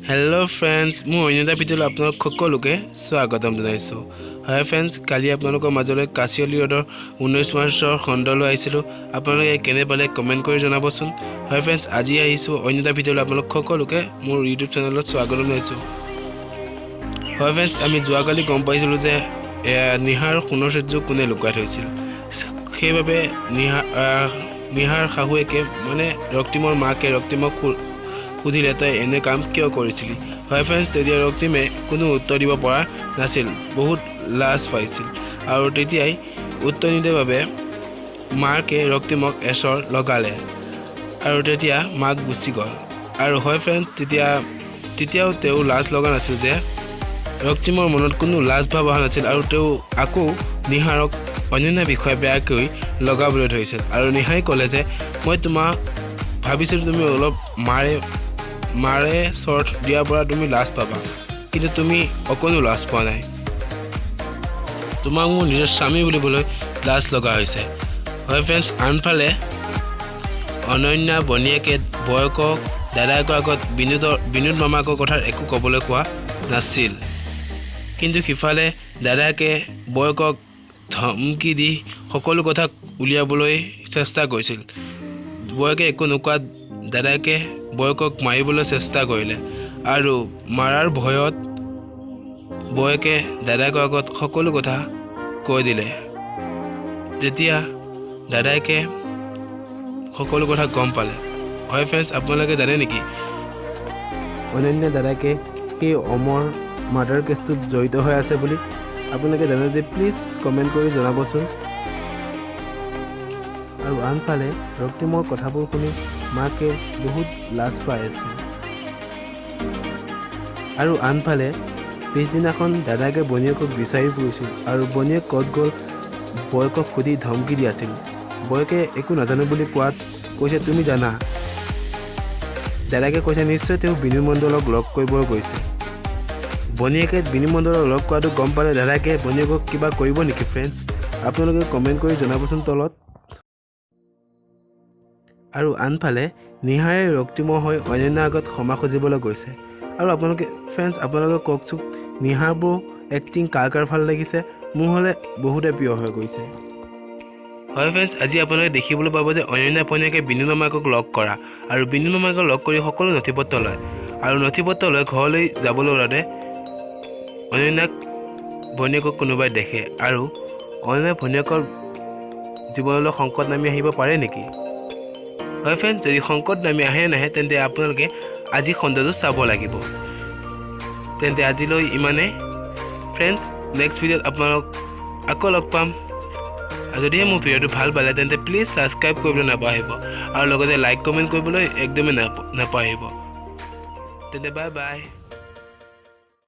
Hello' friends, মোৰ অন্য এটা ভিডিঅ'লৈ আপোনালোক সকলোকে স্বাগতম জনাইছোঁ। হয় ফ্ৰেণ্ডছ, কালি আপোনালোকৰ মাজলৈ কাঁচিয়লি ৰ'দৰ 19 মাৰ্চৰ খণ্ডলৈ আহিছিলোঁ। আপোনালোকে কেনে পালে কমেণ্ট কৰি জনাবচোন। হয় ফ্ৰেণ্ডছ, আজি আহিছোঁ অন্য এটা ভিডিঅ'লৈ, আপোনালোক সকলোকে মোৰ ইউটিউব চেনেলত স্বাগতম জনাইছোঁ। হয় ফ্ৰেণ্ডছ, আমি যোৱাকালি গম পাইছিলোঁ যে নিহাৰ সোণৰ চেটযোৰ কোনে লুকুৱাই থৈছিল। সেইবাবে নিহাৰ শাহুৱেকে, মানে ৰক্তিমৰ মাকে ৰক্তিমক সুধিলে, "তই এনে কাম কিয় কৰিছিলি?" হয় ফ্ৰেণ্ডছ, তেতিয়া ৰক্তিমে কোনো উত্তৰ দিব পৰা নাছিল, বহুত লাজ পাইছিল। আৰু তেতিয়াই উত্তৰ নিদিয়াৰ বাবে মাকে ৰক্তিমক এচৰ লগালে আৰু তেতিয়া মাক গুচি গ'ল। আৰু হয় ফ্ৰেণ্ডছ, তেতিয়াও তেওঁ লাজ লগা নাছিল যে ৰক্তিমৰ মনত কোনো লাজ ভাৱ অহা নাছিল আৰু তেওঁ আকৌ নিহাৰক অন্যান্য বিষয়ে বেয়াকৈ লগাবলৈ ধৰিছিল। আৰু নিহাই ক'লে যে মই তোমাক ভাবিছিলোঁ তুমি অলপ মাৰে মাৰে চৰ দিয়াৰ পৰা তুমি লাজ পাবা, কিন্তু তুমি অকণো লাজ পোৱা নাই। তোমাক মোৰ নিজৰ স্বামী বুলিবলৈ লাজ লগা হৈছে। হয় ফ্ৰেণ্ডছ, আনফালে অনন্যা ভনীয়েকে বৌয়েকক দাদায়েকৰ আগত বিনোদ মামাকৰ কথাৰ একো ক'বলৈ কোৱা নাছিল। কিন্তু সিফালে দাদায়েকে বৌয়েকক ধমকি দি সকলো কথা উলিয়াবলৈ চেষ্টা কৰিছিল। বৌয়েকে একো নোকোৱাত দাদায়েকে বৌয়েকক মাৰিবলৈ চেষ্টা কৰিলে আৰু মাৰাৰ ভয়ত বৌয়েকে দাদায়েকৰ আগত সকলো কথা কৈ দিলে। তেতিয়া দাদায়েকে সকলো কথা গম পালে। হয় ফ্ৰেণ্ডছ, আপোনালোকে জানে নেকি অনন্যা দাদাকে সেই অমৰ মাৰ্ডাৰ কেছটোত জড়িত হৈ আছে বুলি? আপোনালোকে জানে যদি প্লিজ কমেণ্ট কৰি জনাবচোন। আৰু আনফালে ৰক্তিমৰ কথাবোৰ শুনি মাকে বহুত লাজ পাই আছিল। আৰু আনফালে পিছদিনাখন দাদাকে ভনীয়েকক বিচাৰি ফুৰিছিল আৰু ভনীয়েক ক'ত গ'ল বৌয়েকক সুধি ধমকি দি আছিল। বৌয়েকে একো নাজানো বুলি কোৱাত কৈছে, "তুমি জানা।" দাদাকে কৈছে, নিশ্চয় তেওঁ বিনু মণ্ডলক লগ কৰিব গৈছে। ভনীয়েকে বিনু মণ্ডলক লগ কৰাটো গম পালে দাদাকে ভনীয়েকক কিবা কৰিব নেকি? ফ্ৰেণ্ডছ, আপোনালোকে কমেণ্ট কৰি জনাবচোন তলত। আৰু আনফালে নিহাৰে ৰক্তিমৰ হৈ অনন্যাৰ আগত ক্ষমা খুজিবলৈ গৈছে। আৰু আপোনালোকে ফ্ৰেণ্ডছ, আপোনালোকে কওকচোন, নিহাৰ বৌ এক্টিং কাৰ কাৰ ভাল লাগিছে? মোৰ হ'লে বহুতে প্ৰিয় হৈ গৈছে। হয় ফ্ৰেণ্ডছ, আজি আপোনালোকে দেখিবলৈ পাব যে অনন্যা ভনীয়েকে বিনু মামাকক লগ কৰা আৰু বিনু মামাকক লগ কৰি সকলো নথি পত্ৰ লয় আৰু নথি পত্ৰ লৈ ঘৰলৈ যাবলৈ ওলাওঁতে অনন্যাক ভনীয়েকক কোনোবাই দেখে আৰু অনন্যা ভনীয়েকৰ জীৱনলৈ সংকট নামি আহিব পাৰে নেকি? হয় ফ্ৰেণ্ডছ, যদি সংকট নামি আহে নাহে, তেন্তে আপোনালোকে আজি খণ্ডটো চাব লাগিব। তেন্তে আজিলৈ ইমানেই ফ্ৰেণ্ডছ, নেক্সট ভিডিঅ'ত আপোনালোক আকৌ লগ পাম। আৰু যদিহে মোৰ ভিডিঅ'টো ভাল পালে, তেন্তে প্লিজ ছাবস্ক্ৰাইব কৰিবলৈ নাপাহৰিব আৰু লগতে লাইক, কমেণ্ট কৰিবলৈ একদমেই নাপাহৰিব। তেন্তে বাই বাই।